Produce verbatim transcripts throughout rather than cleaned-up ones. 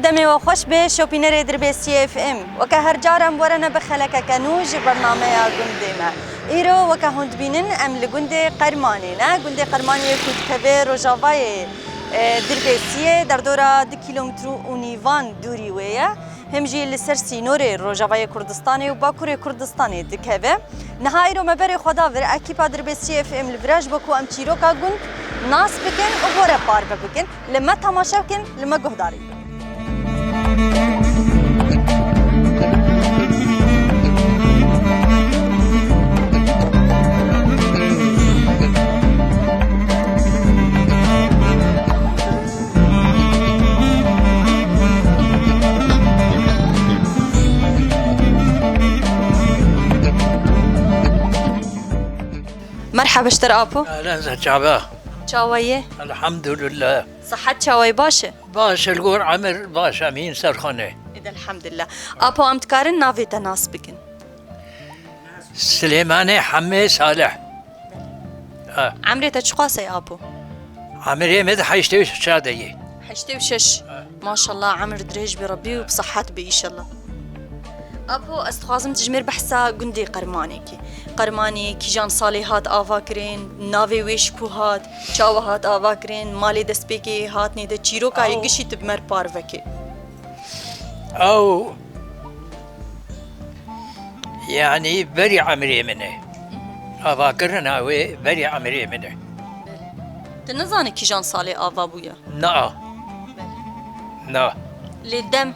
Demê we xweş be şopînerê Dirbêsiyê F M. Weke her car em werene bi xelekeke nû ji bernameya gundê me. Îro weke hûn dibînin em li gundê Qermanê ne. Gundê Qermanê ku dikeve rojavayê, e, Dirbêsiyê, derdora du kîlometre û nîvan dûrî wê ye. Hem jî li ser sînorê Rojavayê Kurdistanê û Bakurê Kurdistanê dikeve. Niha îro me berê xwe da vir, ekîpa Dirbêsiyê F M li vir e, ji bo ku em çîroka gund nas bikin û gore parve bikin. Li me temaşe bikin, li me guhdarî bikin. Merhaba ji te re apo. Ehlen, çawa? Çawa ye? Elhamdülillah. Sihet çawa ye, baş e? Baş e, li gor emir baş e, em hîn ser xwe ne. Êdî elhamdülillah. Apo, em dikarin navê te nas bikin? Silêmanê Hemê Salih. Ha. Emrê te çiqas e, apo? Emrê me di heştê û şeş de ye. Heştê û şeş. Ha. Maşallah, emir dirêj be Rebbî û bi sihet be înşallah. Apo, ez dixwazim tu ji me re behsa gundê Qermanê kî. Qermanê kîjan salê hat avakirin, navê wê ji ku hat, çawa hat avakirin, malê destpêkê hatinê de çîroka yê gişî tu bi me re parve ke. Ew, yanî berî emrê min e. Avakirina wê berî emrê min e. Tu nizanî kîjan salê ava bûye? Na. Na. Lê dem,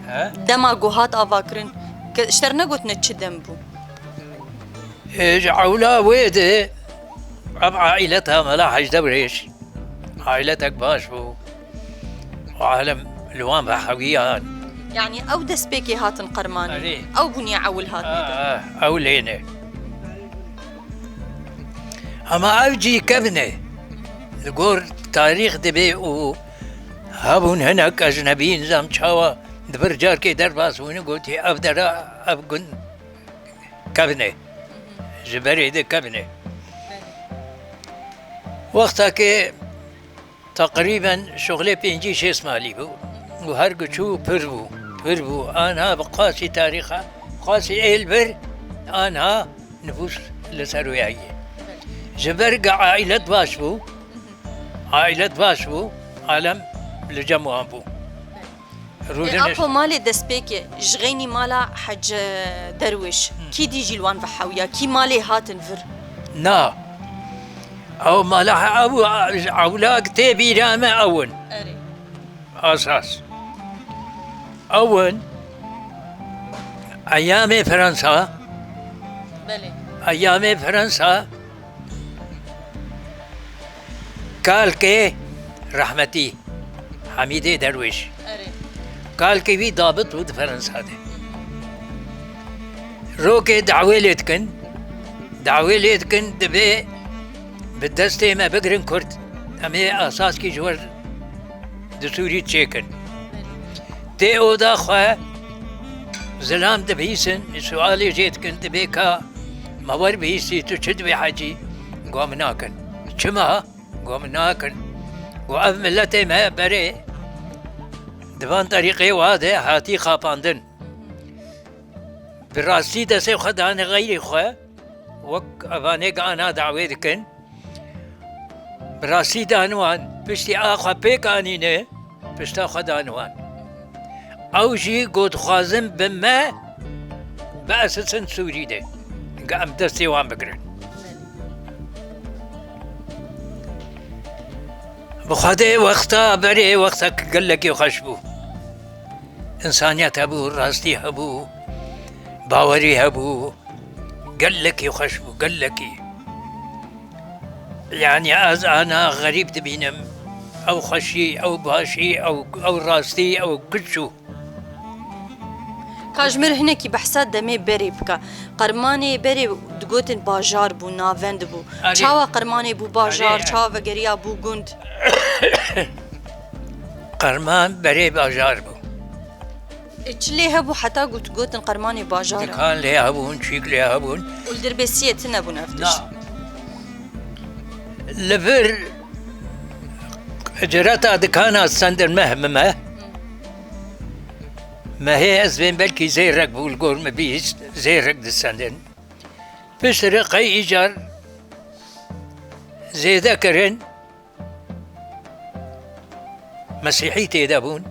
he? Dema ku hat avakirin, ke ji te re negotine çi dem bû? Ê, ji ewla wê de ev aîleta Mela Hecî Dewrêş, aîletek baş bû. Alem li wan ve hewiyan. Yanî ew destpêkê hatin Qermanê. Erê. Ew bûniye ewil hatine. Ha, ha, ew lê ne. Hema ev cî kevn e. Li gor tarîx dibe û hebûn hinek ecnebî, nizam çawa di vir carkê derbas bûne, gotî ev dera, ev gund kevn e. Ji berê de kevn e. Wexta ke teqrîben şixulê pêncî şêst malî bû û her ku çû pir bû, pir bû. Anha bi qasî tarîxa, qasî êl bir, anha nifûs li ser wê heye. Ji ber ku aîlet baş bû, aîlet baş bû, alem li cem wan bû. Ê, rûdinê apo, malê destpêkê ji xeynî mala Hec Derwêş, kî dî jî li wan ve hewiya, kî malê hatin vir? Na. Ew mala he-, ew, ewlak tê bîra me ew in. Erê. Asas. Ew in. Eyamê Fransa. Belê. Eyamê Fransa. Kalkê rehmetî Hemîdê Derwêş. Erê. Kalkê wî dabit bû di Ferensa de. Rokê dawê lê dikin, dawê lê dikin, dibê bi destê me bigirin Kurd, em ê asaskî ji wir di Sûrî çêkin. Tê oda xwe zilam dibihîsin, sualê jê dikin, dibê ka me wer bihîstî, tu çi dibê hecî? Go em nakin. Çima? Go em nakin. Go ev miletê me berê di van terîqê wa de hatî xapandin. Bi rastî destê xwe dane xeyrê xwe, wek evanê gana dawê dikin. Bi rastî dan wan, piştî a xwe pêk anîne, pişta xwe dan wan. Ew jî got, dixwazin bi me biesisin Sûrî de, ge em destê wan bigirin. Bi Xwedê wexta berê wextek gelekî xweş bû. Însaniyet hebû, rastî hebû, bawerî hebû. Gelekî xweş bû, gelekî. Yanî ez ana xerîb dibînim. Ew xweşî, ew başî, ew, ew rastî, ew giç û Ka ji mir hinekî behsa demê berê bike. Qermanê berê digotin bajar bû, navend bû. Erê. Çawa Qermanê bû bajar, Erê. Çawa vegeriya bû gund? Qerman berê bajar bû. E, çi lê hebû heta got, gotin Qermanê bajar e? Dikan lê hebûn, çîk lê hebûn. Û li Dirbêsiyê tune bûn ev tişt? Na. Li vir icreta dikana sendir meh bi meh. Mehê ez bên belkî zêrek bû, li gor min bîst zêrek disendin. Piştre qey îcar zêde kirin, Mesîhî têde bûn.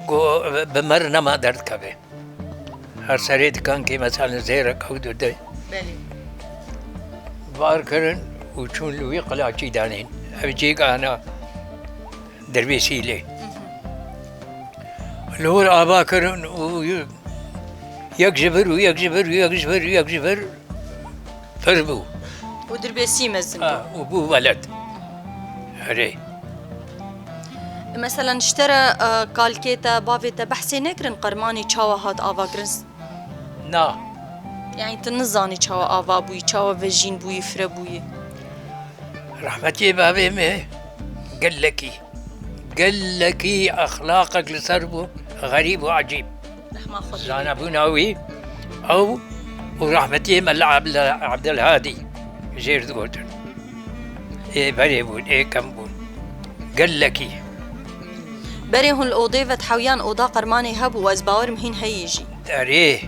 Go, bi mir nema derdikeve. Her serê dikankê mesela zêrek ew dide. Belê. Bar kirin û çûn li wî qilakî danîn. Ev cêka hena Dirbêsî lê. Li wir ava kirin û yek ji vir û yek ji vir û yek ji vir û yek ji vir pir bû. Û Dirbêsî mezin bû. Ha, û bû weled. Erê. Meselen, ji te re, e, kalkê te, bavê te behsê nekirin, Qermanê çawa hat avakirin? Na. Yani tu nizanî çawa ava bûyî, çawa vejîn bûyî, fire bûyî? Rehmetiyê bavê me gelekî, gelekî exlaqek li ser bû, xerîb û ecîb. Rehma Xwedê lê be. Zanebûna wî, ew û rehmetiyê Mela Abdel-, Abdelhadî jêr digotin. Ê berê bûn, ê kem bûn. Gelekî. Berê hûn li odê ve dihewiyan, oda Qermanê hebû, ez bawerim hîn heyî jî. Erê,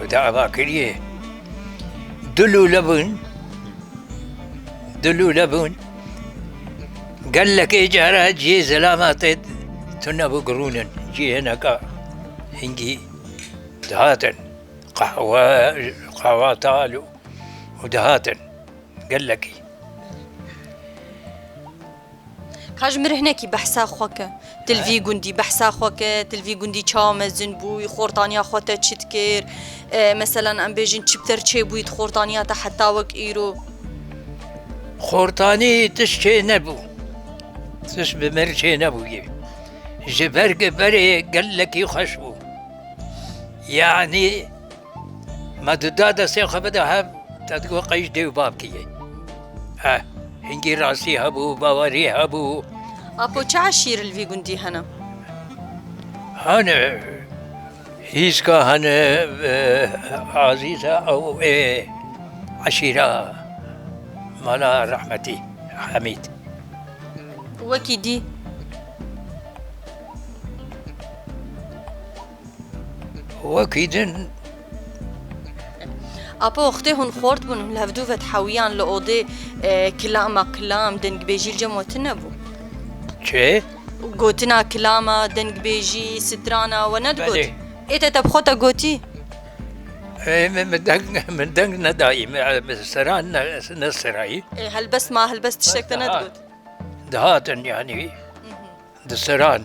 oda avakiriyê. Du lûle bûn. Du lûle bûn. Gelekê cara cihê zelamatê tune bû, girûn in. Cihê hineka hingî dihatin. Qehwe, qehwata û dihatin. Gelekî. Ka ji min re hinekî behsa xwe ke. Tu li vî gundî behsa xwe ke, tu li vî gundî çawa mezin bûyî, xortaniya xwe te çi dikir? E, meselen, em bêjin çi bi te re çêbûyî di xortaniya te heta wek îro? Xortanî tişt çê nebû. Tişt bi min re çê nebûyî. Ji ber ke berê gelekî xweş bû. Yanî, me tu da destê xwe bide hev, te digot qey ji dê û bavkî ye. He, hingî rastî hebû, bawerî hebû. Apo, çi eşîr li vî gundî hene? Hene, Hîska hene, e, Azîz e, ew ê eşîra mala rehmetî Hemîd. Wekî dî? Wekî din. Apo, wextê hûn xort bûn, hûn li hevdû ve dihewiyan li odê, e, kilama kilam, dengbêjî li cem we tune bû? Çi? Gotina kilama, dengbêjî, strana we nedgot? Belê. Ê te, te bi xwe te gotî? Ê, min, min deng, min deng nedayî, min, min stran ne, nestirayî. Ê, helbest ma helbest tiştek te nedgot? Dihatin, yanî, distiran.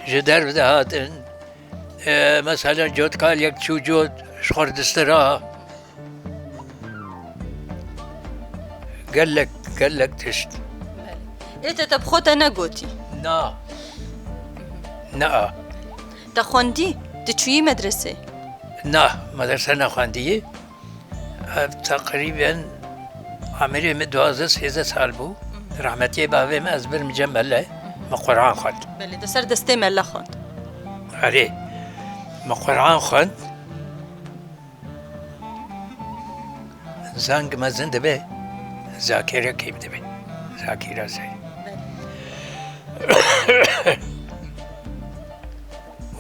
Ji derve dihatin. E, mesela, cotkal yek çû cot, ji xwe re distira. Gelek, gelek tişt. Ê te, te bi xwe te negotî? Na. Na. Te xwendî? Tu çûyî medresê? Na, medrese nexwendiyê. Ev teqrîben emirê min duwazdeh sêzdeh sal bû. Rehmetiyê bavê min, ez birim cem mele, min Quran xwend. Belê, di ser destê mele xwend. Erê, min Quran xwend. Zang mezin dibe, zakire kêm dibe. Zakira ser.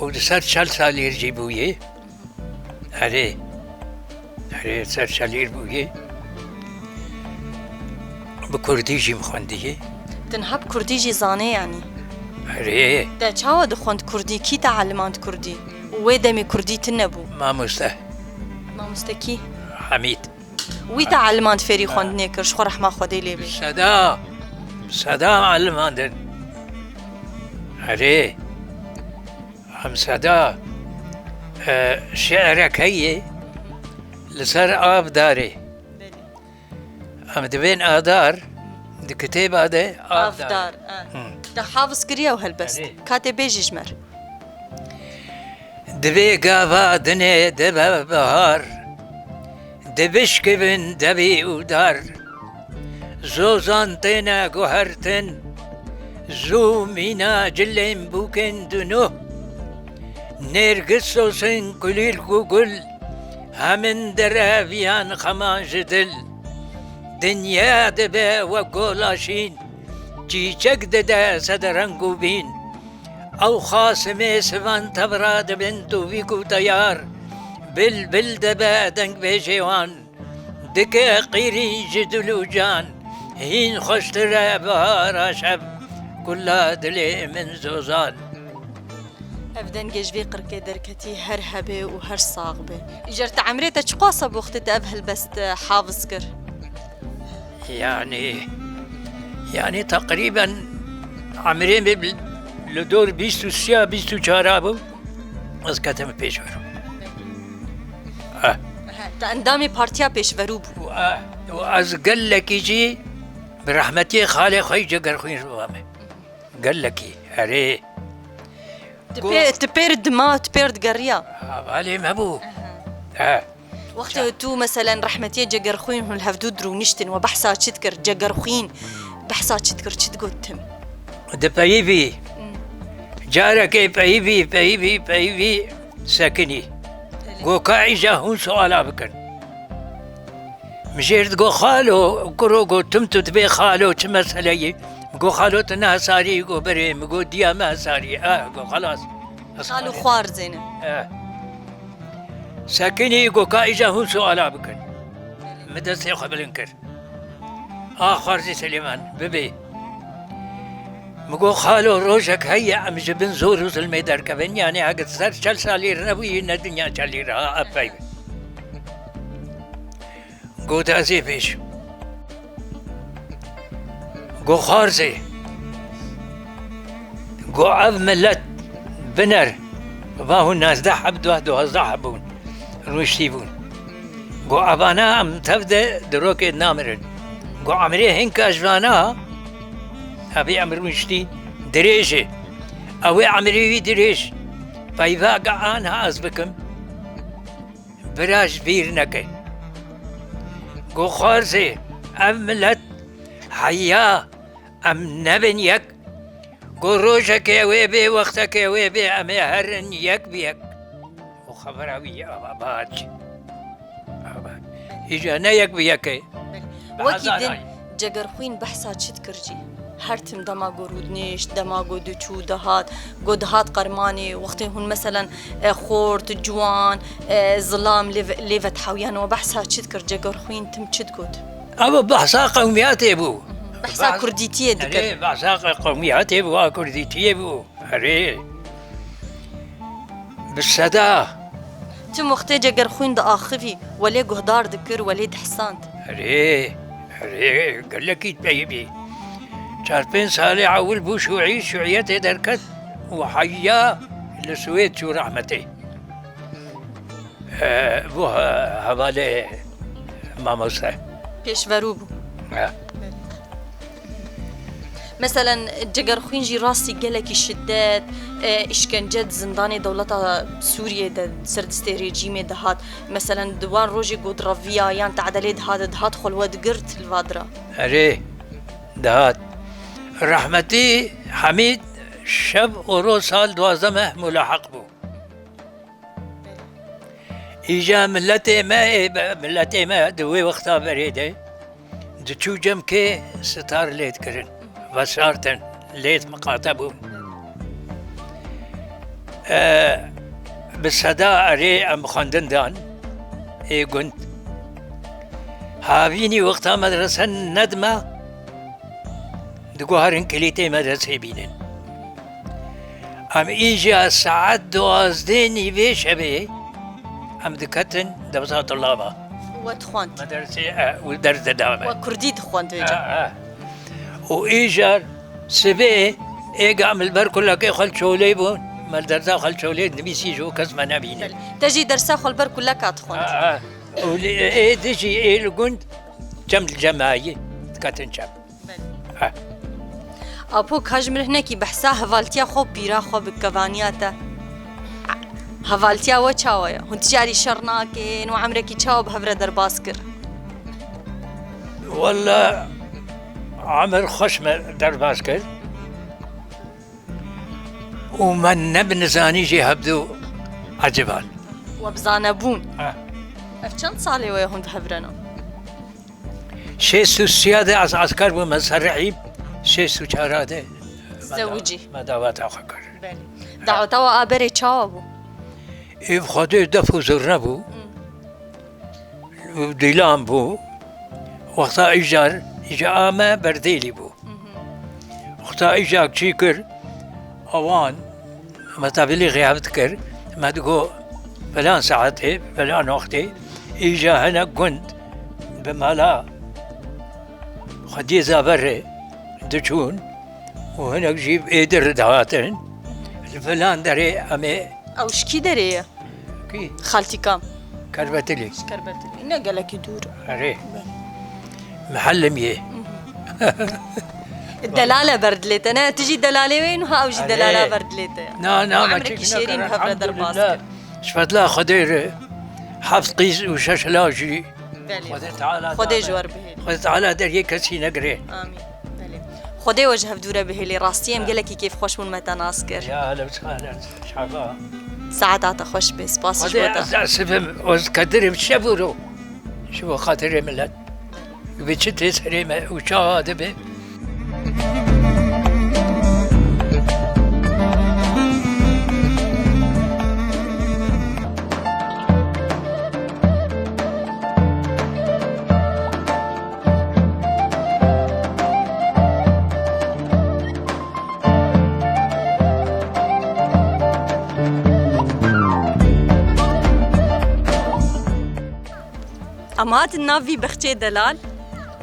Û di ser çel salî jî bûye. Erê. Erê, ser çelîr bûye. Bi kurdî jî min xwendiyê. Tu niha bi kurdî jî zanê, yanî? Erê. Te çawa dixwend kurdî? Kî te elimand kurdî? Û wê demê kurdî tune bû? Mamoste. Mamoste kî? Hemîd. Wî te elimand fêrî xwendinê kir, ji xwe rehma Xwedê lê bê. Seda. Seda elimandin. Erê. Em seda, e, şi'rek heye, li ser av darê. Belê. Em dibên adar, di kitêba de av darê. Avdar, e. Hı. Te hafiz kiriye ew helbest. Belê. Ka tê bêjî ji me re. Divê gava dinê dibe bihar, dibişkivin devî û dar. Zozan têne guhertin, zû mîna cilên bûkên dunuh. Nêrgis sosin kulîlk û gul, hemin direviyan xeman ji dil. Dinya dibe wek gola şîn, çîçek dide sed reng û bîn. Ew xasimê sivan tevra dibin tûvîk û teyar. Bil bil debe dengbêjê wan. Dike qîrî ji dil û can. Hîn xweştir e bihara şev. Kulla dilê min zozan. Ev dengê ji vê qirkê derketî her hebe û her sax be. Îcar te emrê te çiqas e bi wextê te ev helbest, e, hafiz kir? Yani, yani teqrîben emrê min li dor bîst û sê ya bîst û çar bû, ez ketim pêşverû. Eh. He, te endamê Partiya Pêşverû bû. Û, eh, û ez gelekî jî bi rehmetiyê xalê xwe yî Cegerxwîn re me. Gelekî, erê. Tu Go- pê-, tu pêr dima, tu pêr digeriya. Hevalê me bû. Aha. He. Wextê tu, meselen, rehmetiyê Cegerxwîn hûn li hevdû dirûniştin we behsa çi dikir? Cegerxwîn behsa çi dikir, çi digot tim? Dipeyivî. Hmm. Carekê peyivî, peyivî, peyivî sekinî. Belê. Go ka îja hûn suala bikin. Mijêr digo, "Xalo, kuro," go, "tim tu dibê xalo, çi mesele ye?" Go, "Xalo, tu ne hesarî?" Go, "Berê." Mi go, "Diya me hesarî." Ah, go, "Xelas." Ez Xalo xalê xwarzê ne. Eh. Sekinî go, "Ka îja hûn suala bikin." Mi destê xwe bilind kir. A xwarzê Silêman, bibê. Mi go, "Xalo, rojek heye em ji bin zor û zilmê derkevin, yanî heke ser çel salî re nebûyî, ne dinya çelî re ha, epey." Got, "Ez ê bêjim." Got, "Xwarzê." Got, "Ev milet biner, va hûn nazdeh heb, duh, duwazdeh heb bûn, rûniştî bûn." Got, "Evana em tev de di rokê namirin." Got, "Emrê hinka ji vana, evê em rûniştî dirêj e. Ew ê emrê wî dirêj. Peyva ge anha ez bikim." Bira ji bîr neke. Got, "Xwarzê, ev milet heya em nebin yek." Got, "Rojekê wê bê, wextekê wê bê, em ê herin yek bi yek." Û xebera wî abac. Abac. Îja ne yek bi yek e. Belê. Wekî din Cegerxwîn behsa çi dikir jî? Her tim dema ku rûdinişt, dema ku diçû dihat, ku dihat qermanê, wextê hûn meselen, e, xort, ciwan, e, zilam lê ve, lê ve dihewiyan, we behsa çi dikir? Cegerxwîn tim çi digot? Ew behsa qewmiyatê bû. Behsa Behs- kurdîtiyê dikir. Erê, behsa qe-, qewmiyatê bû, a kurdîtiyê bû. Erê. Bi seda. Tim wextê Cegerxwîn diaxivî, welê guhdar dikir, welê dihesand. Erê, erê, gelekî peyivî. Çar pênc salê ewil bû şûî, şûîyetê derket û heya li Swêd çû rehmetê. E, bû he-, hevalê mamoste. Pêşverû bû. He. Meselen, Cegerxwîn jî rastî gelekî şiddet, e, îşkence di zindanê dewleta Sûriyê de, ser destê rejîmê de hat. Meselen, di wan rojê ku direviya yan tedelê dihate, dihat xwe li we digirt li va dira? Erê, dihat. Rehmetî Hemîd şev û roj sal duwazdeh meh mulaheq bû. Îja miletê me, ê, be-, miletê me di wê wexta berê de diçû cemkê sitar lê dikirin, veşartin, lê miqate bûn. E, bi seda erê em xwendin dan ê gund. Havînî wexta medrese nedima, diguherin kilîtê medresê bînin. Em îja saet duwazdeh nîvê şevê em diketin dewsa tulaba. We dixwend. Medresê, e, û ders dida me. We kurdî dixwend vêca. E, e. Û îjar sibê êga em li ber kulekê xwe li çolê bûn, me li dersa xwe li çolê dinivîsî ji bo kes me nebîne. Te jî dersa xwe li ber kuleka dixwend. E, e. Û li, ê dijî ê li gund cem li cemayî diketin çem. Belê. He. Apo, ka ji min hinekî behsa hevaltiya xwe û pîra xwe bi kevaniya te. Hevaltiya we çawa ye? Hûn tijarî şer nakin û emrekî çawa bi hev re derbas kir? Walla emir xweş me derbas kir. Û me ne bi nizanî jî hevdu eciban. We bi zanebûn. Ha. Ev çend salê we ye hûn dihevrena? Şêst û sê de ez esker bûme ser rehîm, şêst û çar de Zewicî. Me daweta xwe kir. Belê. Daweta we a berê çawa bû? Êv Xwedê def û zurne bû. Hmm. Û dîlan bû. Wexta îcar, îca a me Berdêlî bû. Mhm. Wexta îca çî kir, awan, me tebilîxê hev dikir, me digo, filan saetê, filan wextê, îca hinek gund bi mala Xwediyê Zaberê diçûn û hinek jî êdir dihatin. Li filan derê em ê Ew ji kî derê ye? Kî? Xaltîka. Kerbetilî. Ji Kerbetilî. Ne gelekî dûr. Erê. Mihelimiyê. Delale berdilê te, ne? Tu jî delalê wê, niha ew jî Erê. delala berdilê te. Na, na, me Emrekî çêk şêrîn nekir, bi hev re derbas elhamdulillah. Kir. Ji fedla Xwedê re heft qîz û şeş law jî Belê. Xwedê Teala Xwedê ji wer bihêle. Xwedê Teala deriyê kesî negirê. Amîn. Belê. Xwedê we ji hev dûre bihêlê. Rastî em gelekî kêfxweş bûn me te nas kir. Ya, hele sahlen, şaba. Saeta te xweş be. Spas ji Xwedê bo te. Ez, ez sibim, ez kedirim şev û ro. Ji bo xatirê millet. Bi çi tê serê me û çawa dibe? Em hatin nav vî bexçeyê delal.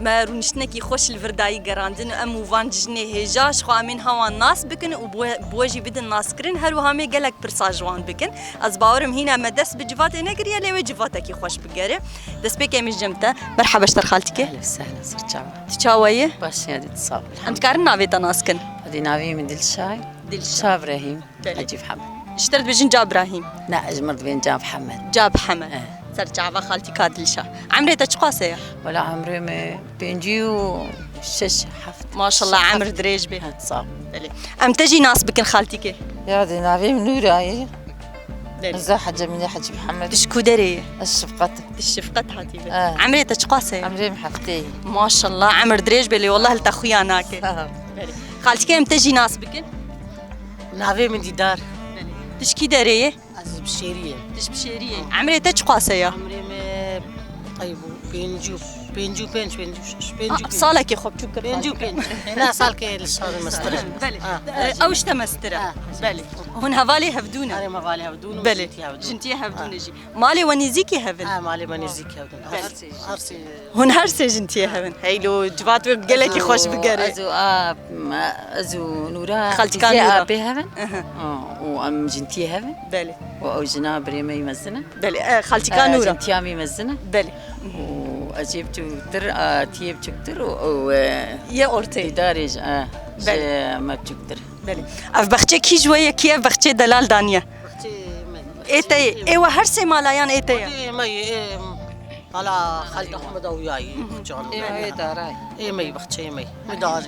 Me rûniştinekî xweş li vir dayî gerandin û em û van cînê hêja ji xwe em ên hewan nas bikin û bi we, bi we jî bidin naskirin, her wiha em ê gelek pirsa ji wan bikin. Ez bawer im hîna me dest bi civatê nekiriye, lê wê civatekî xweş bigere. Destpêkê em ê ji cem te. Merhaba ji te re xaltîkê. Ehlen sehlen, ser çava. Tu çawa yî? Baş yadî, tu sağ ol. Em dikarin navê te nas kin? Hadi navê min Dilşay. Dilşay. Çav Rehîm. Belê. Hecî Hemed. Ji te re dibêjin Ca Brahîm. Ne, ji min re dibên Ca Hemed. Ca Hemed. Eh. Ser çava xaltîka Dilşa. Emrê te çiqas e ya? Wela emrê me pêncî û şeş heft. Maşallah, emir dirêj be. Ha, sağ ol. Belê. Em te jî nas bikin xaltîkê. Ya dê navê min Nûra ye. Belê. Za Hecî Mîne Hecî Mihemed. Tu ji ku derê ye? Ez Şefqet. Tu ji Şefqet hatî be. Ha. Emrê te çiqas e? Emrê min heftê ye. Maşallah, emir dirêj be lê wallah li te xuya nake. Sağ ol. Belê. Xaltîkê em te jî nas bikin. Navê min Dîdar. Belê. Tu ji kî derê ye? Ez ji Bişêrî ye. Tu ji Bişêrî ye. Emrê te çiqas e ya? Emrê me qey bû? Pêncî û, pêncî û pênc, pêncî û şeş, pêncî û pênc. A, salekê xwe biçûk kir. Pêncî û pênc. Ena salkê li şar mestir e. Belê. Ha. E, ew ji te mestir e. Ha. Belê. Hûn hevalê hevdû ne? Erê, me hevalê hevdû ne, Belê. Jintî hevdû. Jintiyê hevdû ne jî. Malê we nêzîkî hev in? Ha, malê me nêzîkî hevdû ne. Belê. Her sê. Hûn her sê jintiyê hev in. Heylo, civat wê gelekî xweş bigere. Ez û, a, ez û Nûra, Xaltîka qîzê Nûra. Apê hev in. Aha. A, û em jintiyê hev in. Belê. Û ew jina birê me yî mezin e. Belê, e, xaltîka E, Nûra. Jintiya me yî mezin e. Belê. Û ez jê biçûktir, a, tiyê biçûktir û, û, e, Yê ortê. Dîdarê ji, e, Belê. Ji me biçûktir. Belê. Ev bexçe kî ji we ye, kî ev bexçe delal daniye? Bexçe me. Ê te ye. Ê we her sê malayan ê te ye? Ê me ye, ê, Hala Xalid Ahmed Awiyayî, Ê me ye daray. Ê me ye, bexçeyê me ye. Me dar.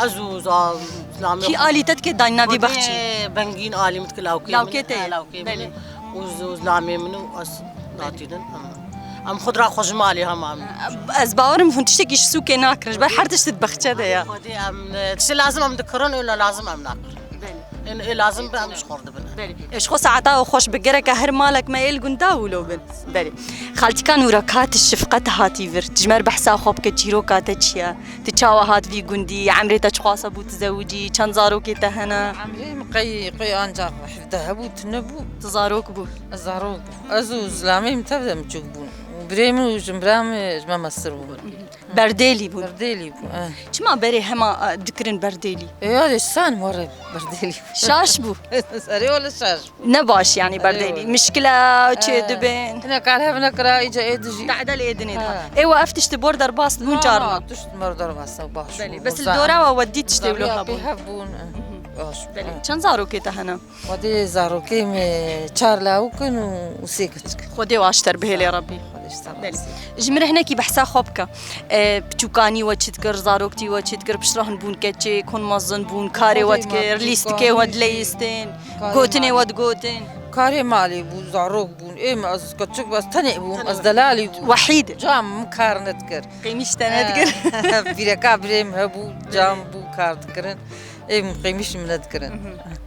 Ez û za-, zilamê Kî alî te dike dayna vî bexçî? Bengîn alî min dike lawkê min. Lawkê te ye. Ha, lawkê min. Belê. Û z-, û zilamê min û ez datînin. Em, em xwe dira xwe ji malê hema em. Ez bawerim hûn tiştekî ji sûkê nakirin. Ji ber her tişt di bexçe de ye. Xwedê em, tiştê lazim em dikirin, û ne lazim em nakirin. Belê. Ên ê lazim be em ji xwe re dibin. Belê. Ê ji xwe saeta xweş bi gereke her malek me ê li gunda wilo bin. Belê. Xaltîka Nûra, ka tu şifqet hatî vir. Tu ji me re behsa xwe bike, çîroka te çi ye? Tu çawa hat vî gundî? Emrê te çiqas e bû tu zewicî? Çend zarokê te hene? Emrê min qey, qey ancax hevdeh hebû, tu nebû. Tu zarok bû? Ez zarok bû. Ez û zilamê min tev de min çûk bûn. Birê min û jinbira min ji me mestir bûn. Berdêlî bûn. Berdêlî bû, eh. Çima berê hema, eh, dikirin berdêlî? E, ya de san were berdêlî. Şaş bû. Erê wele şaş bû. Ne baş yani Erê berdêlî. Wele. Mişkila çê Eh, dibin. Hine kar hev nekira, îca ê dijî. Tadel ê dinê Ha. da. Ê we ev tişt bor derbas bûn carna. Tişt mer derbas baş. Belê. Bes li dora we we dît tiştê wilo hebûn. Pê hev bûn. Baş. Belê. Eh. Çend zarokê te hene? Xwedê zarokê me çar lawik in û, û sê keçik. Xwedê û aşter bihêlê Rebbî. Xwedê ji te Belê. Razî. Ji min re hinekî behsa xwe bike. E, piçûkanî we çi dikir, zaroktî we çi dikir, piştre hûn bûn keçik, hûn mezin bûn, karê we Xwedê dikir, me lîstikê we piçûkanî dileyîstin, karê gotinê malê. We digotin. Karê malê bû, zarok bûn. Ê me ez keçik bû, ez tenê bûm, ez delalî bûm. Wehîd. Cam min kar nedikir. Qêmîş te nedikir. Eh, bîreka birê min hebû, cam bû kar dikirin. Ê min qêmîş min nedikirin.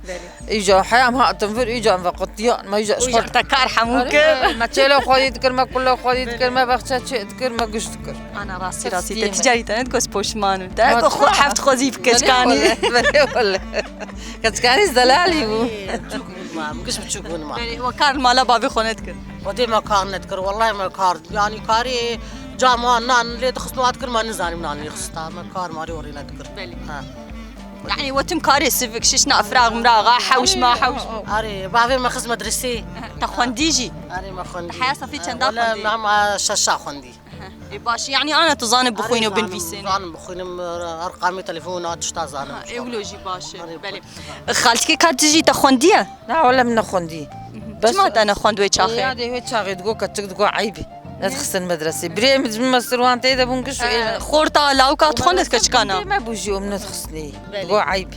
Belê. Îca heyam hatin vir, îca em veqetiyan, me îca Îca te kar hemû kir. Me çêla xwedî dikir, me kula xwedî dikir, me bexçe çê dikir, me giş dikir. Ana rastî rastî te Festiyê me. Ticarî te ne dikos poşman û. Te Ha, ko xwe ha. Heft xwezî bi keçkanî. Belê wele. Keçkanî zelalî bû. Çûk bûn ma, giş bi çûk bûn ma. Belê, we kar li mala bavê xwe nedikir. Xwedê me kar nedikir, wellahî me kar. Yanî karê cama nan lê dixistin û hat kir me nizanîm nan lê xista. Me kar marê orê nedikir. Belê. Ha. Yanî we tim karê sivik, şişna firax miraxa, hewş ma hewş. Arê, bavê me xist medresê. Te xwendî jî? Arê, me xwendî. Heya sefî çenda Wele xwendî? Me hema şeşa xwendî. Ê baş, yanî ana tu zanî bixwînî û Arê, zanim, binivîsînî? Zanim bixwînim, erqamê telefona, tişta zanim. Ha, ê wilo jî baş e. Arê, Belê. Xaltikê ka tu jî te xwendiye? Na, wele min nexwendî. Bes Çima te nexwend wê çaxê? Ya dê wê çaxê digo keçik digo eyb e. Nedixistin medresê. Birê min ji min mestir wan tê de bûn giş û ê Xorta lawika dixwend keçikana. Me bû jî û min nedixistinê. Belê. Digo eyb.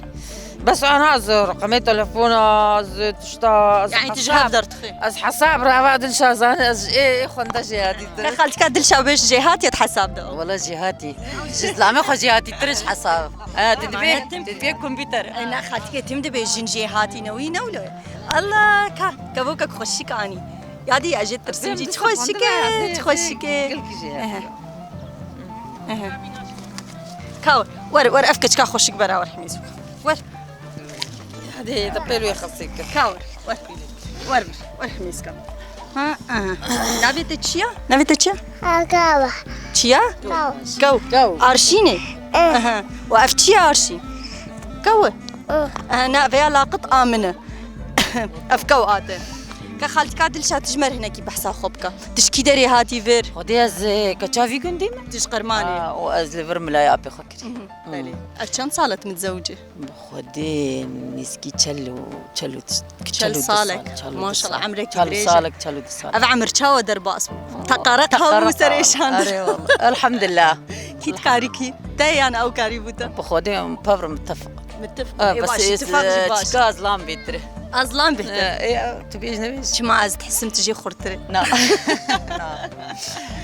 Bes ana ez reqemê telefona, ez tişta, ez Yani tu ji hesab, hev derdixî? Ez hesab rava Dilşa zane, ez ê, ê xwende jêhatî te. Te xaltika Dilşa bêj jêhatî ya di hesab de. Wele jêhatî. Ji zilamê xwe jêhatî tir ji hesab. Ha, tu dibê, tu dibê kompîter. E, ne xaltikê tim dibê jin jêhatî ne wî ne wilo. Allah ka, kevokek xweşik anî. Yadî ya jê tirsim jî. Çi xweşik e, çi xweşik e. Ehe. Ehe. Ka wer, wer, wer ev keçika xweşik bera wer hemîz bika. Wer. Hadi, da pêl wê xesê kir. Ka wer, wer. Wer bir, wer hemîz ka. Ha, aha. Navê te çi ya? Navê te çi ya? Agawa. Çi ya? Gaw. Gaw. Gaw. Arşînê? Eh. Aha. Û ev çi ya arşîn? Gaw. Eh. Aha, na, veya laqit amine. Ev kew ate. Ke xaltika Dilşa tu ji me re hinekî behsa xwe bike. Tu ji kî derê hatî vir? Xwedê ez, e, keça vî gundî me. Tu ji Qermanê. Ha, û ez li vir milayê apê xwe kirî. Mhm, belê. Ev çend sal e tu mitizewicî? Bi Xwedê nêzîkî çel û, çel û tişt-, Çel çel û du salek. Sal, çel û du Maşallah, sal. Emrekî Çel û dirêj e. Salek, çel û du sal. Ev emir çawa derbas bû? Teqare Teqare qewû ser tawa. Êşan. Erê wala. Elhamdulillah. Kî dikarî kî? Te yan ew karî bû te? Bi Xwedê em pevr mitefq. Mitefq. Ha, Ê bes baş, ê, ittifaq jî e, baş. Çika ez lan bêtir. Ez lan bêtir. E, e, tu bêj nebêj. Çima ez dihisim tu jê xurtir î? Na. Na.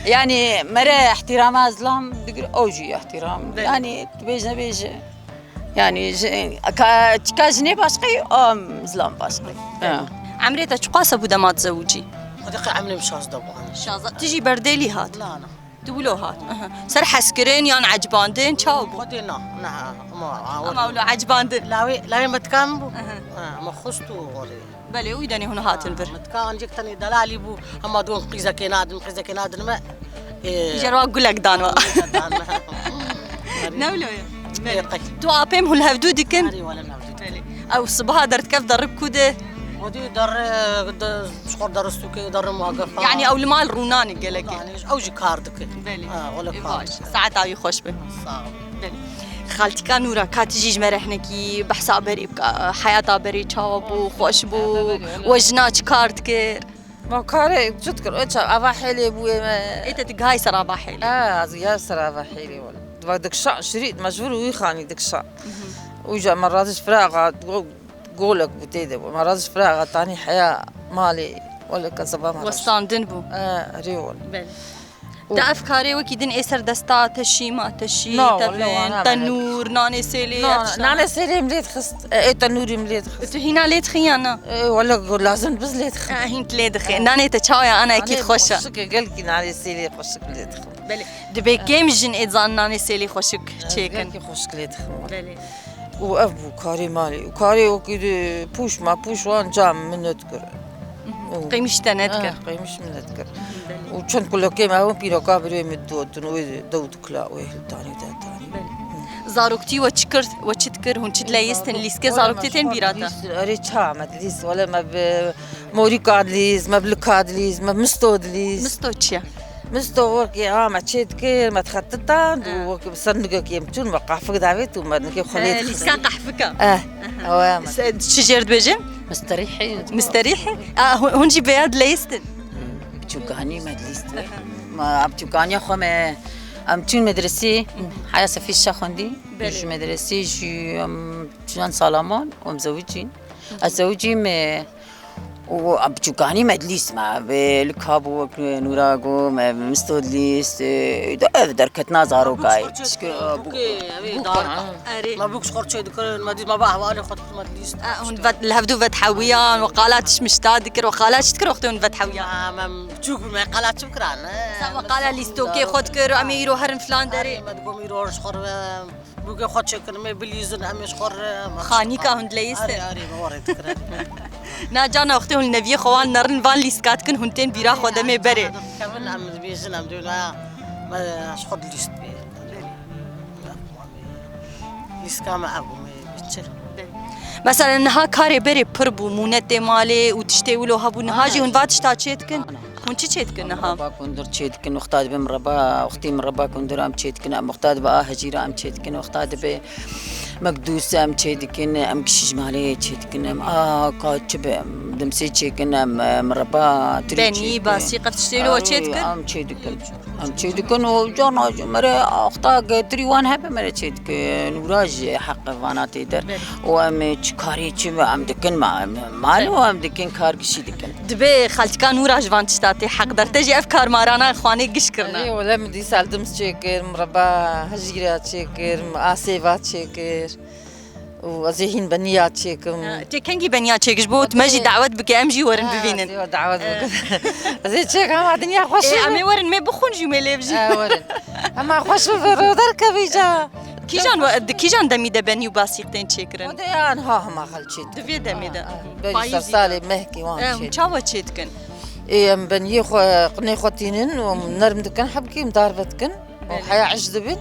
Yani mere ihtirama ez lan digir, ew jî ihtiram. Belê. Yani tu bêj nebêj. Yani ji, ka, çika jinê başqe, am zilam başqe. Ha. Emrê te çiqas e bû dema dizewicî? Xwedê qey emrê min şazdeh bû. Şazdeh. Tu jî berdêlî hat? Na, na. Tu wilo hat. Aha. Ser hezkirin yan ecibandin çawa bû? Xwedê na, na, ama, Ama wilo ecibandin. Lawê, lawê me tika min bû. Aha. Ha, me xwest û orê. Belê, wî denê hûn hatin vir. Mitka ancak tenê delalî bû, hema don qîzekê nadin, qîzekê nadin me. Ê, Îjar wa gulek dan wa. Gulek dan me. Ne wilo ye? Ê, qey. Tu apêm hûn hevdû dikin? Erê, wele hevdû dikin. Belê. Ew sibaha derdikev derib ku de? O dî derre, de, ji xwe deristûkê, derre muhagefa. Yani ew li mal rûnanê gelekê. Rûnanê, ew jî kar dike. Belê. Ha, wele Ê, kar baş. dike. Saeta wî xweş be. Sağ ol. Belê. Xaltika Nûra, ka tu jî ji me re hinekî behsa berê bike, heyata berê çawa bû, xweş bû, we jina çi kar dikir? Ma karê çi dikir? O ça ava hêlê bûyê me. Ê te digihayî ser ava hêlê? Ha, ez gihayî ser ava hêlê wele. Diva dikşa şirît, mecbûr wî xanî dikşa. Û ca me razî ji firaxa, go-, golek bû tê de bû. Me razî ji firaxa tanî heya malê, wele keseba me razî. Westandin bû. Ha, erê wele. Belê. Te ev karê wekî din ê ser desta te şî, ma te şî, Na, wele tevin, wana me tenûr, nanê sêlê, Na, ev tiştana? Nanê sêlê em lê dixist, e, ê tenûrî em lê dixist. Tu hîna lê dixî ya na? E, wele lazim biz lê dixin. E, hîn tu lê dixî. E. Nanê te çawa ya, ana ekî Nanê xweş e. Xweşik e, gelkî nanê sêlê xweşik lê dixin. Belê. Dibê kêm jin ê zan nanê sêlê xweşik çêkin. Gelkî xweşik lê dixin. Belê. Û ev bû karê malê. Û karê wekî di pûş ma pûş wan cam min nedikir. Mhm. Û Qêmîş te nedikir. Ha, qêmîş min nedikir. Belê. Û çend kulekê me hewin pîroka birê min dotin wê dew dikla wê hiltanî de tanî. Belê. Zaroktî we çi kir, we çi dikir, hûn çi dileyistin, lîskê zaroktî tên bîra te? Erê ça me dilîst, wele me bi morîka dilîst, me bi lika dilîst, me misto dilîst. Misto çi ye? Misto wekî ha me çê dikir, me dixetitan, û Ha. wekî bi ser nigekî em çûn, me qehfik davêt û me nigê xwe lê He, dixist. Lîska qehfika. Eh, Aha. ew e me. Se-, çi jêr dibêjin? Misterîhî. Misterîhî? A, hu-, hûn jî vêya dileyistin? Biçûkanî me dilîst. Aha. Me, a biçûkaniya xwe me, em çûn medresê, heya sefî şeş xwendî. Belê. Ji medresê jî em çûn Salaman, em zewicîn. Ez zewicî me û biçûkanî me dilîst me. Vê li ka bû wek Nûra got, me misto dilîst, e, de ev derketina zarokayê. Çike, e, bûk. Bûk, ha. Erê. Me bûk ji xwe çê dikirin, me dît me ba hevalê xwe dikirin, me dilîst. E, hûn vet, li hevdû vethewiyan, we qala tişt mişta dikir, we qala çi dikir wextê hûn vethewiyan? Ha, me biçûk bû, me qala çi bikiran, e? Sen we qala lîstokê xwe dikir, em ê îro herin filan derê. Erê, me digot, îro ji xwe re, bûkê xwe çêkirin, me bilîzin, em ê ji xwe re, me Xanîka hûn dileyîstin? Erê, erê, me warê dikirin. Na cana wextê hûn li neviyê xwe wan nerin van lîstka dikin, hûn tên bîra xwe demê berê. Kevin em dibêjin, em dibêjin, ha, me ji xwe dilîst bê. Lîska me ev bû, me çi? Mesela niha karê berê pir bû, mûnetê malê û tiştê wilo hebû. Niha jî hûn va tişta çê dikin? Hûn çi çê dikin niha? Mireba kundir çê dikin, wexta dibe mireba, wextî mireba kundir em çê dikin, em wexta dibe a hecîra em çê dikin, wexta dibe mekdûs em çê dikin, em gişî ji malê çê dikin, em a ka çi be, em dimsê çê kin, em, e, mireba tirî çê dikin. Benî, basî, qef tiştê wilo çê dikin? Em çê dikin. Em çê dikin û carna jî mere axta getirî wan hebe mere çê dikin. Nûra jî heq vana tê der. Belê. Û em çi karê çi em dikin ma, em mal û em dikin kar gişî dikin. Dibe xaltika Nûra ji van tişta tê heqdar. Te jî ev karmarana xwanê giş kirine. Erê, wele min dîsa li dims çêkir, mireba hejîra çêkir, asêva çêkir. Û ez ê hîn beniya çêkim. Ha, tê kengî beniya çêkiş bo, me jî dawet bike, em jî werin bivînin. Ha, ez ê dawet bikim. Ez ê çêkim, hema dinya xweş Ê, em ê werin, me bixwin jî, me lê bijî. Ê, werin. Hema xweş bibe, rû derkevî ca. Kîjan we-, di kîjan demî de benî û basîq tên çêkirin? Xwedê ya niha hema xel çê dikin. Di vê demê de. Ha, ha. Berî sersalê mehkî wan çê dikin. Ê, hûn çawa çê dikin? Ê, em beniyê xwe, qinê xwe tînin û em nerm dikin, hebkî em darve dikin. Û heya iş dibin,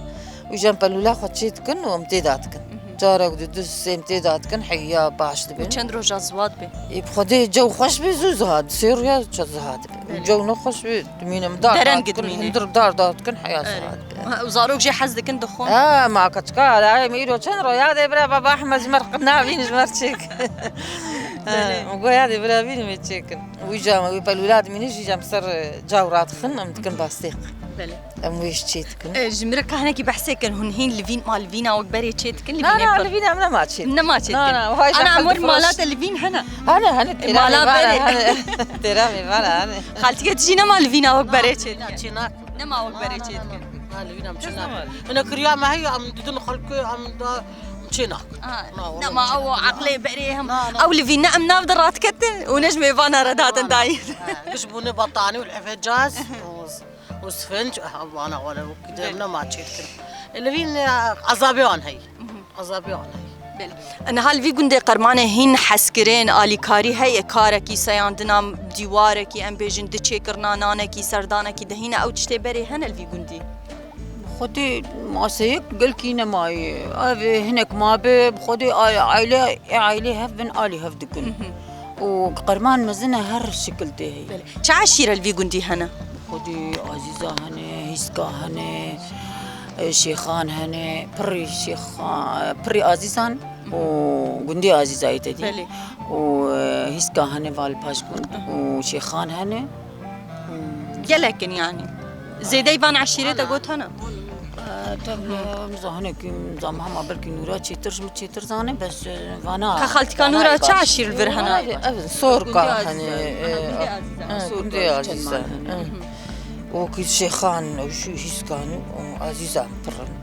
û jî em pelûla xwe çê dikin û em tê de dikin. Carek du, du sê em tê de dikin, heya baş dibin. Û çend roja ziwa dibe? Ê, bi Xwedê cew xweş be, zû ziha, di sê roja çe ziha dibe. Û cew nexweş be, dimîne em dar, dar dikin, hundir dar, dar dikin, heya ziha dibe. Ha, û zarok jî hez dikin dixwin? Ha, ma keçika, la em îro çend ro, ya dê bira baba Ehmed ji me re qina bîn ji me re çêk. Ha, û go ya dê bira bîn me çêkin. Wî cam, wî pelûla dimîne jî cam ser, e, caw radixin, em dikin bastêq. Belê. Em wê ji çê dikin. E, ji min re ka hinekî behsê kin, hûn hîn li vîn, ma li vîna wek berê çê dikin, li Na, vînê na, pir. Li vîna em nema çê dikin. Nema çê dikin. Na, na, vay Ana zehmet amor firoş. Mala te li vîn hene? Hene, hene, têra Mala mêvara, berê. Hene. Têra mêvara, hene. Xaltîke tu jî nema li vîna wek berê çê dikin? Çê nakin. Nema wek berê çê dikin. Na, li vîna em çê nakin. Hine kiriya me heye, em didin xelkê, em da çê nakin. Aha, Na, wala nema çê ew nakin. Eqlê berê hem. Na, na. Ew li vîna em nav de radiketin û ne ji mêvana re datin dayî. Ha, giş bûne batanî û lihefecaz. û sfinc, eh, vana wale wekî de Belê. Nema çêkir. Li vîn, eh, ezabê wan heye. Mhm. Ezabê wan heye. Belê. Niha li vî gundê Qermanê hîn hezkirin, alîkarî heye, karekî seyandina dîwarekî, em bêjin di çêkirina nanekî, serdanekî de hîne ew tiştê berê hene li vî gundî? Xwedê maseyek gelkî nemaye. Ev hinek mabe, bi Xwedê a-, aile, ê ailê hev bin, alî hev dikin. Mhm. û Qerman mezin e, her şikil tê heye. Belê. Çi eşîre li vî gundî hene? Xwedî Azîza hene, Hîska hene, e, Şêxan hene, pirî Şêxa-, pirî Azîzan û gundî Azîzayê te dî. Belê. Û, e, Hîska hene val paş gund û Şêxan hene. Gelek in yani. Zêdeyî van eşîre te got hene? E, tabii, em zahinekî, zam hema belkî Nûra çêtir, ji min çêtir zane, bes, e, vana. Ka xaltika Nûra çi eşîr li vir hene? Ev Sorka, hani, e, Gundê Azîza. Hı, Gundê Azîza. Hı. O ki Şêxan, o şu Hîskan, o Azîza pirin.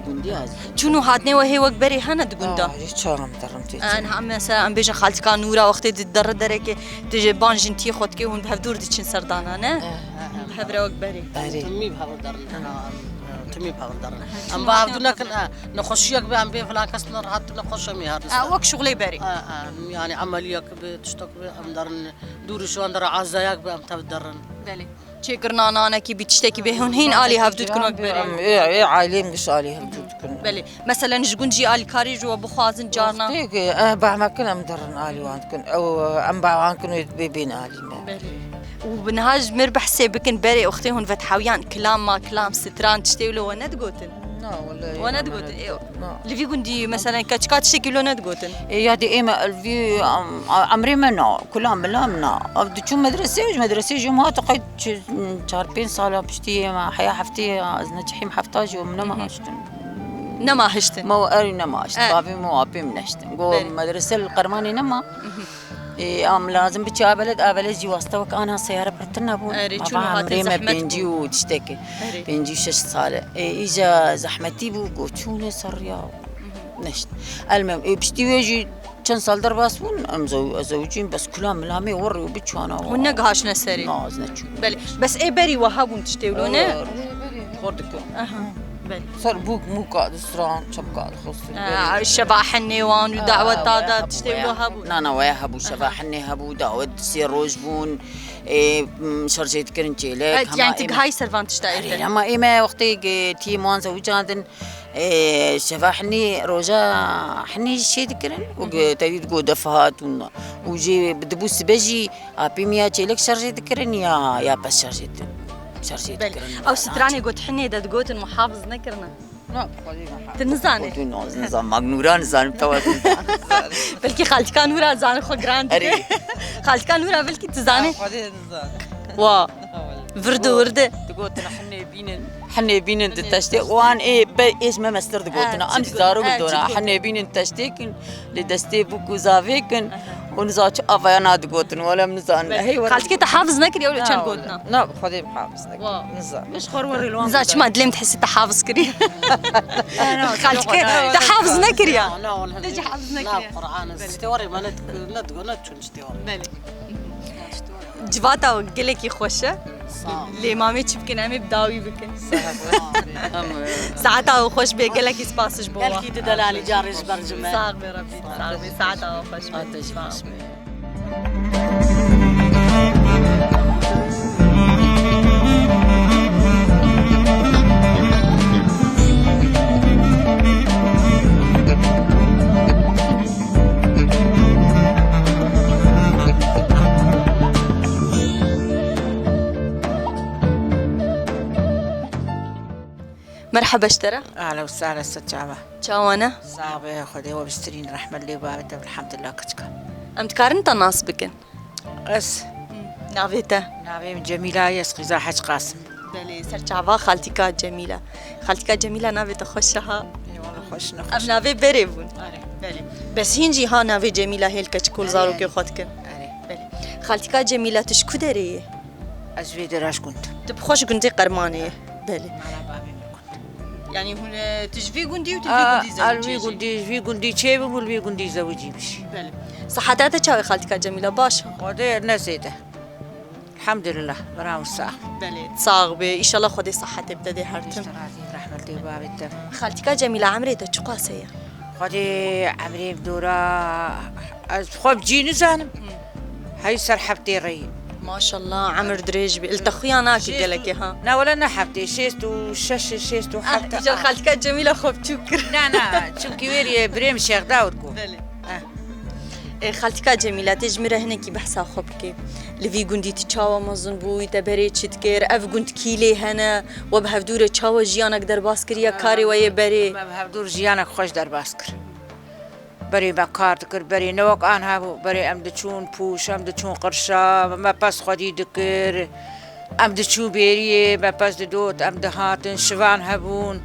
Gundê Azîza. Çûn û hatinê we hê wek berê hene di gunda? Ah, hiç çağım tarım tê. An, ha, mesela, em bêjin xaltika Nûra wextê di derre derekê, tu ji ban jin tiyê xwe dikê, hûn bi hev dûr diçin serdana, ne? Eh. Bi hev re wek berê. Erê. Timî bi hev derin, ha, em, e, timî bi hev derin. Em bi hev dû nekin, e, nexweşiyek be, em bê filan kes ne rehat, nexweş em ê her. E, wek şuxulê berê. E, e, yani emeliyek be, tiştek be, em derin, dûrî ji wan dere, azayek be, em tev derin. Belê. Çêkirina nanekî bî, tiştekî bê, hûn hîn alî hev dû dikin wek berê. Em, ê, ê, aileyê min giş alî hev dû dikin. Belê. Meselen, ji gund jî alîkarî ji we bixwazin carna. Wextê ku, eh, behmekin em derin alî wan dikin. Ew, em ba wan kin wê bê bên alî me. Belê. Û bi niha ji mir behsê bikin berê wextê hûn vethewiyan, kilam ma kilam, stran, tiştê wilo we nedigotin? Na, wele. We nedigotin, ê. Na. Li vî gundî, meselen, keçika tiştekî wilo nedigotin? Ê, ya dê ê me li vî, em, emrê me na, kilam milam na. Ev diçû medresê, ji medresê jî ma teqey çi, çar pênc sala piştî me heya heftê ya, ez neçihîm hefta jî û min nema hiştin. Nema hiştin? Me û erî nema hiştin. E. Bavê min û apê min neştin. Go Belê. Medrese li Qermanê nema. Mhm. Ê, em lazim biçî Abeled, Abeled jî wasta wek ana seyare pirtir nebûn. Erê, çûn Baba û hatin emrê me zehmet pêncî bû. Û tiştekê. Erê. Pêncî û şeş sal e. Ê, îca zehmetî bû, got çûne ser riya. Neşt. Elmem, ê, piştî wê jî çend sal derbas bûn, em zew-, ez zewicîm, bes kula mila me wir û biçûna. Hûn negihaşne serê? Na, ez neçûm. Belê. Bes ê berî we hebûn tiştê wilo, ne? Xwe dikim. Aha. Belê. Ser bûk, mûka distran, çepka dixistin. Aa, şeva henê wan û daweta da tiştê wilo hebû? Na, na, waya hebû, şeva henê hebû, dawet sê roj bûn, ê, m, şerjê dikirin çêlek. Evet, hema yani tu ê me gihayî ser van tişta ê Erê, te. Hema ê me wextê ge-, tî wan zewicandin, ê, şeva henê, roja henê jî çê dikirin û ge-, tevî digo def hat û na. Û jê dibû sibe jî apî miya çêlek şerjê dikirin ya, ya pez şerjê di-, şerjê Belê. Ew stranê got hinê de digotin muhafiz nekirine. Na, bi Xwedê muhafiz. Tu nizanî? Xwedê naz nizan, mag Nûra nizanim, tewa nizan. Belkî xaltika Nûra zani xwe giran dike. Erê. Xaltika Nûra belkî tu zanî? Xwedê nizan. Wa. Virdi, virdi. Digotin hinê bînin. Hinê bînin di teştê. Wan ê be êş me mestir digotin. Em zarok dona. Hinê bînin teştê kin. Li destê bûk û zavê kin. Û niza çi avaya na digotin. Wala em nizanin. Hey, wala. Xaltikê te hafiz nekiriye, wala çend gotina? Na, bi Xwedê hafiz nekiriye. Wa. Niza. Niza çima dilê min dihesî te hafiz kiriye. Xaltikê te hafiz nekiriye. Na, na, wala. Te jî hafiz nekiriye. Na, Qur'an. Tiştê warê me ne, ne digo, ne çûn tiştê warê. Belê. Civata gelekî xweş e. Sağ ol. Lê mamê çi bikin, em ê bi dawî bikin. Sağ ol. Saeta we xweş bê, gelekî spas ji bo we. Gelkî tu delalî carê ji ber ji me. Sax be Rebî, sax be. Saeta we xweş be. Sağ ol. Merheba ji te re. Ahla û sahla, ser çava. Çawa ne? Sax be, Xwedê we biştirîn, rehmet lê bavê te, elhamdulillah, kiçika. Em dikarin te nas bikin? Ez. Navê te? Navê min Cemîla ye, ez qîza Hec Qasim. Belê, ser çava xaltîka Cemîla. Xaltîka Cemîla navê te xweş e ha. Ê, wala xweş ne. Ev xweş. Navê berê bûn. Are. Belê. Bes hîn jî ha navê Cemîla hêl keçik û zarokê xwe dikin. Are. Belê. Xaltîka Cemîla, tu ji ku derê yê? Ez vê dera ji gund. Tu bi xwe ji gundê Qermanê yê. Belê. Mala bavê min gund. Yani hûn, e, tu ji vî gundî û tu ji vî gundî zewicî jî? A, li vî gundî, ji vî gundî çêbûm û li vî gundî zewicî bûm jî. Belê. Siheta te çawa ye xaltîka Cemîla, baş e? Xwedê ne zêde. Elhamdulillah, bira wisa. Belê, sax be. Înşallah Xwedê sihetê bide dê her tim. Rehmet lê bavê te. Xaltîka Cemîla, emrê te çiqas heye? Xwedê emrê min dora, ez xwe bi cî nizanim. Hey ser heftê reyî. Maşallah, emir dirêj bî. Li te xuya nake gelekê ha. Na wele ne heftê, şêst û şeş, şêst û heft. Ah, îcar xaltîka Cemîla xwe biçûk kir. Na, na, çimkî wêrî birê min Şêx Dawid bû. Belê. Eh. Ê, xaltîka Cemîla, tê ji min re hinekî behsa xwe bikê. Li vî gundî tu çawa mezin bûyî, te berê çi dikir, ev gund kî lê hene, we bi hevdû re çawa jiyanek derbas kiriye, karê we yê berê? Me bi hevdû re jiyanek xweş derbas kir. Berê me kar dikir, berê ne wek aniha bû, berê em diçûn pûş, em diçûn qirşa, me pez xwedî dikir. Em diçûn bêriyê, me pez didot, em dihatin, şivan hebûn.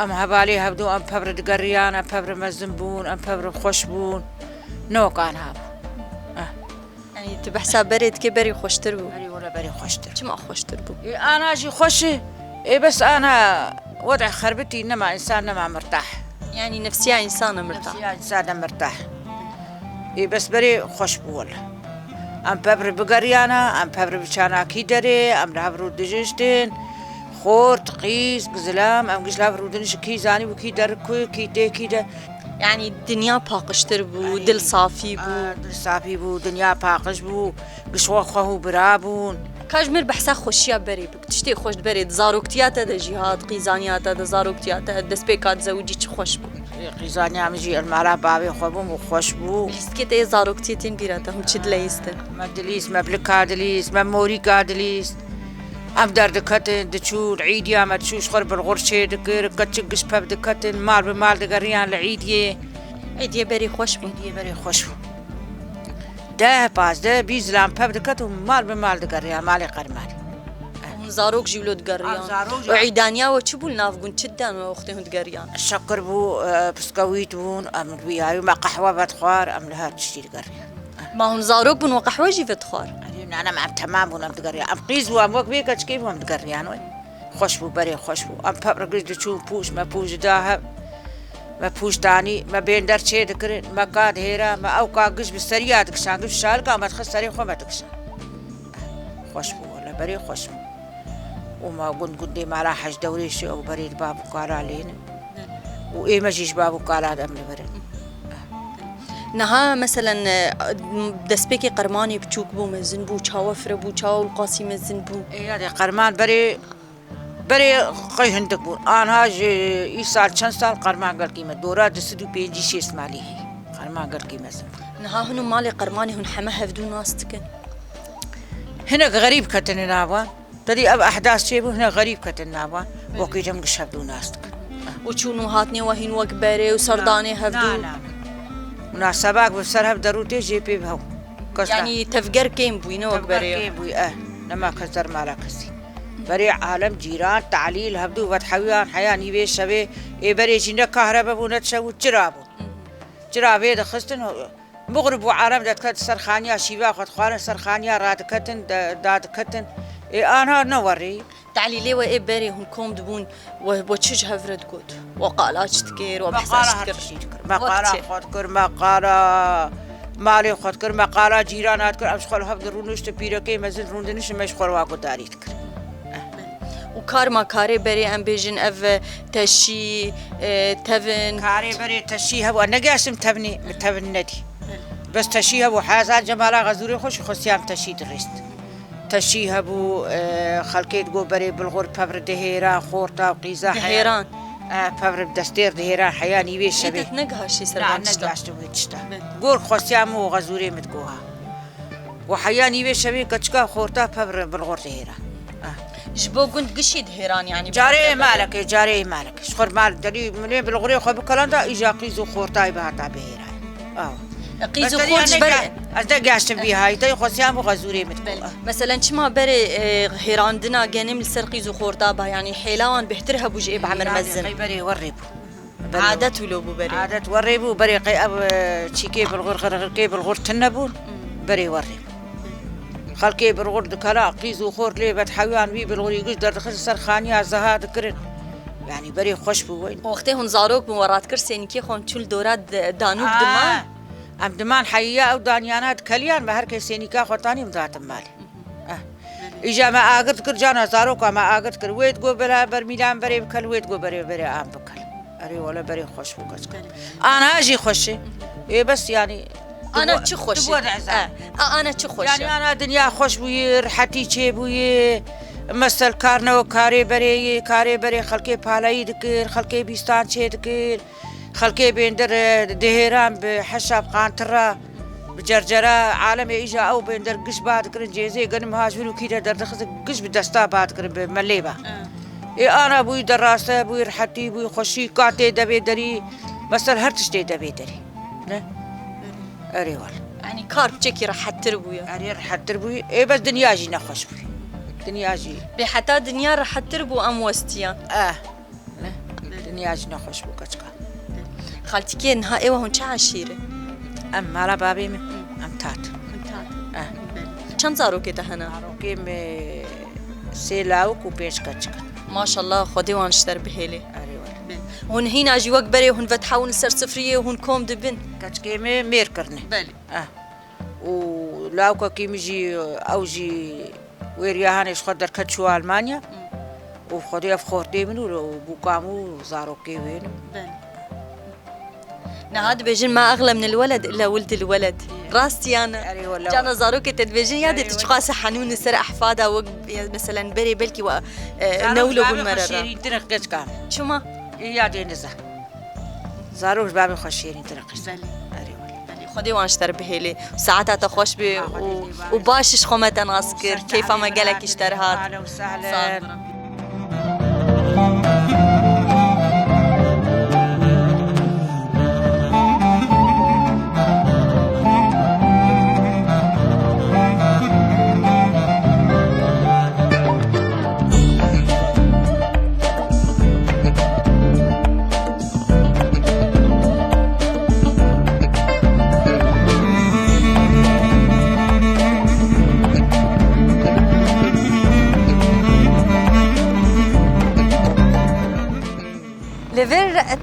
Em hevalê hevdû, em pevre digeriyan, em pevre mezin bûn, em pevre xweş bûn. Ne wek aniha bû. Eh. Yanî tu behsa berê dikê, berê xweştir bû? Berê were berê xweştir. Çima xweştir bû? Ê, ana jî xweş e. Ê, bes ana wed'e xerbitî nema, însan nema mirtah. Yanî nefsiya însan e mirtah. Nefsiya însan e mirtah. Ê, bes berê xweş bû wele. Em pevre bigeriyana, em pevre bi çanakî derê, em li hev rû dijiştin. Xort, qîz, bi zilam, em giş li hev rû dinişin, kî zanî bû, kî der ku, kî tê, kî de. Yanî dinya paqijtir bû, dil safî bû. Aa, dil safî bû, dinya paqij bû, giş xwe xwe û bira bûn. Ka ji mir behsa xweşiya berê bik. Tiştê xweş di berê, di zaroktiya te de jî hat, qîzaniya te de, zaroktiya te, destpêka di zewicî çi xweş bû. Qîzaniya min jî el mala bavê xwe bûm û xweş bû. Lîstikê te yê zaroktiyê tên bîra te, hûn çi dileyîstin? Me dilîst, me bilika dilîst, me morîka dilîst. Em derdiketin, diçûn, îdiya me diçû, ji xwe re bilxur çê dikir, keçik giş pev diketin, mal bi mal digeriyan li îdiyê. Îdiyê berê xweş bû. Îdiyê berê xweş bû. Deh, pazdeh, bîst zilam pev diket û mal bi mal digeriyan, malê Qermanê. Hûn zarok jî wilo digeriyan. Ev zarok jî. Û îdaniya we çi bû li nav gund, çi didan we wextê hûn digeriyan? Şekir bû, e, piskewît bûn, em li wî ayû me qehwe vedixwar, em li her tiştî digeriyan. Ma hûn zarok bûn, we qehwe jî vedixwar? Erê, nana, em temam bûn, em digeriyan. Em qîz bû, em wek vê keçikê bû, em digeriyan wê. Xweş bû, berê xweş bû. Em pevre giş diçûn pûş, me pûş dida hev. Me pûş danî, me bênder çê dikirin, me ka dihêra, me ew ka giş bi seriya dikişan, giş şalika me dixist serê xwe me dikişan. Xweş bû, wele berê xweş bû. Û me gund gundê mala hej dewrê şi ew berê di bav û kala lênin. Û ê me jî ji bav û kala de em li vir in. Niha meselen, e, destpêkê qermanê biçûk bû, mezin bû, çawa fire bû, çawa û qasî mezin bû? Ê, ya dê qerman berê, berê qey hindik bûn. Anha ji îsal çend sal qerman gelkî me. Dora du sed û pêncî şêst malî heye. Qerman gelkî mezin bû. Niha hin û malê qermanê hûn heme hevdû nas dikin? Hinek xerîb ketine nava. Tedî ev ehdas çêbû, hine xerîb ketin nava. Wekî cem giş hevdû nas dikin. Û çûn û hatnê we hîn wek berê û serdanê hevdû? Na, na, na. Munasebak bi ser hev derûtê jê pê bi hew. Kes na- Yanî tevger kêm bûyî, ne wek Tevger berê? Kêm bûyî, eh. Nema kes der mala kesî. Berê alem, cîran, talîl, hevdû vedhewiyan heya nîvê şevê. Ê berê jî ne kahrebe bû, ne çew û çira bû. Çira vê dixistin, Mixrib û alem dediket ser xaniya şîva xwe dixwarin, ser xaniya radiketin, de-, dadiketin. Ê anha ne werî. Talîlê we ê berê hûn kom dibûn, we, we çi ji hev re digot? We qala çi dikir, we behsa çi dikir? Me qala her tiştî dikir. Me qala xwe dikir, me qala malê xwe dikir, me qala cîrana dikir. Em ji xwe li hev dirûniştin, pîrekê mezin rûndinişin, me ji xwe re wa guhdarî dikir. Û kar ma karê berê em bêjin ev teşî, e, tevin. Karê berê teşî hebû. Ez negihaştim tevnî, min tevin nedî. Bes teşî hebû. Hezar cemala xezûrê xwe jî xwestiyam teşî dirêst. Teşî hebû, e, xelkê digot berê bilxur pevr dihêra, xorta û qîza heya. Dihêran. E, pevr bi destêr dihêra heya nîvê şevê. Ê te negihaştî ser van tişta? Negihaştim wê tişta. Gor xwestiyam û xezûrê min digoha. Û heya nîvê şevê keçika xorta pevr bilxor dihêra. Ah. Ji bo gund gişî dihêran, yanî. Carê malekê, carê malekê. Ji xwe mal derî minê bilxorê xwe bikelanda, îja qîz û xortayê bihata bihêra. Aw. Qîz û xort ji ber ez de gaştim bî haytayê xwesiyan bû xezûrê min. Belê. Meselen çima berê, e, hêrandina genim li ser qîz û xorta ba, yanî hêla wan bêhtir hebû ji ê bi emir mezin? Qey berê werê bû. Adet wilo bû berê. Adet werê bû, berê qey ev, e, çîkê bilxur, xirxirkê bilxur tine bûn. Hmm. Berê werê bû. Xelkê bilxur dikela, qîz û xort lê vedhewiyan wî bilxurî giş derdixist ser xaniya ziha dikirin. Yanî berê xweş bû weyn. Wextê hûn zarok bûn, we radikir sênîkê xwe çûn li dora d-, Danûb diman? Em diman heyiya ew daniyana dikeliyan, me her kes sênîka xwe tanî, em dihatin malê. Eh. Îja me agir dikir, cana zaroka me agir dikir. Wê digo bela bermîlan berê bikel, wê digo berê berê an bikel. Erê wele berê xweş bû keçika. Ana jî xweş e. Ê bes yanî. Ana çi xweş e. Eh. A, ana çi xweş e. Yanî ana dinya xweş bûyî, rihetî çê bûyî. Mesel kar ne o karê berê yê, karê berê xelkê palayî dikir, xelkê bîstan çê dikir. Xelkê bêndir, e, dihêran bi heşa bi qantira, bi cercera, alemê îja ew bêndir giş ba dikirin, cêzê genim ha ji vir û kî de derdixistin, giş bi desta ba dikirin, bi melê ba. Ê ana bûyî deraste, bûyî rihetî, bûyî xweşî, ka tê devê derî, mesel her tiştê devê derî. Ne? Erê wal. Yanî kar piçekî rehettir bûye. Erê rehettir bûye. Ê bes dinya jî nexweş bûye. Dinya jî. Bê heta dinya rehettir bû em westiyan. Eh. Ne? Dinya jî nexweş bû keçika. Xaltîkê niha êwe hûn çi eşîr in? Em mala babê min, em tat. Hûn tat. Eh. Çend zarokê te hene? Zarokê min sê lawik û pênc keçik in. Maşallah, Xwedê wan ji te re bihêlê. Erê wele. Hûn hîna jî wek berê hûn vedihewin li ser sifriyê û hûn kom dibin? Keçikê min mêr kirine. Belê. Eh. Û lawkekî min jî, ew jî wêriya hanê ji xwe derket çû Almanya. Hmm. Û xwedê ev xortê min û bûkam û zarokê wê ne. Belê. Niha dibêjin ma exlem nil weled illa wildil weled. Rast ya ne? Erê wele. Cana zarokê te dibêjin ya dê tu çiqas henûn li ser ehfada wek, ya, meselen berê belkî we, e, ne wilo bûn mere re. Şêrîntir e keçika. Çima? Ê ya dê niza. Zarok ji babê xwe şêrîntir e qîz. Belê. Erê wele. Belê. Xwedê wan ji te re bihêlê. Saeta te xweş be û, û baş ji xwe me te nas kir. Keyfa me gelekî ji te re hat. Ahlen û sahlen. Sağ ol.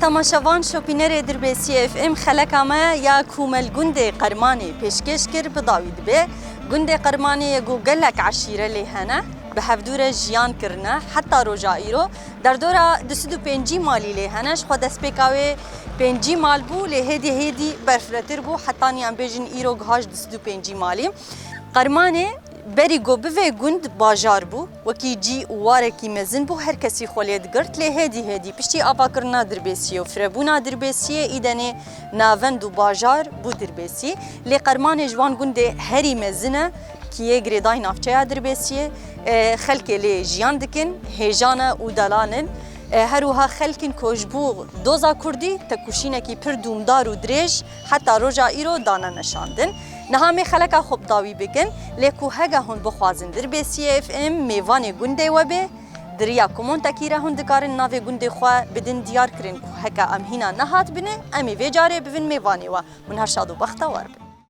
Temaşevan, şopînerê Dirbêsiyê F M, xeleka me ya ku me li gundê Qermanê pêşkêş kir bi dawî dibe. Gundê Qermanê ye ku gelek eşîre lê hene, bi hevdû re jiyan kirine heta roja îro. Derdora du sed û pêncî malî lê hene, ji xwe destpêka wê pêncî mal bû, lê hêdî hêdî berfirehtir bû, hetanî em bêjin îro gihaj du sed û pêncî malî. Qermanê berî ku bive gund, bajar bû, wekî cî û warekî mezin bû, her kesî xwe lê digirt, lê hêdî hêdî piştî avakirina Dirbêsiyê û firebûna Dirbêsiyê, îdenê navend û bajar bû Dirbêsî. Lê Qermanê ji wan gundê herî mezin e, kî yê girêdayî navçeya Dirbêsiyê, e, xelkê lê jiyan dikin, hêjan e û delal in. E, her wiha xelk in ku ji bo doza kurdî tekoşînekî pir dûmdar û dirêj heta roja îro dane neşandin. Niha em ê xeleka xwe bi dawî bikin, lê ku hege hûn bixwazin Dirbêsiyê F M mêvanê gundê we bê, di riya komentekî re hûn dikarin navê gundê xwe bidin diyar kirin ku heke em hîna nehatibinê, em ê vê carê bibin mêvanê we. Hûn her şad û bextewar bin.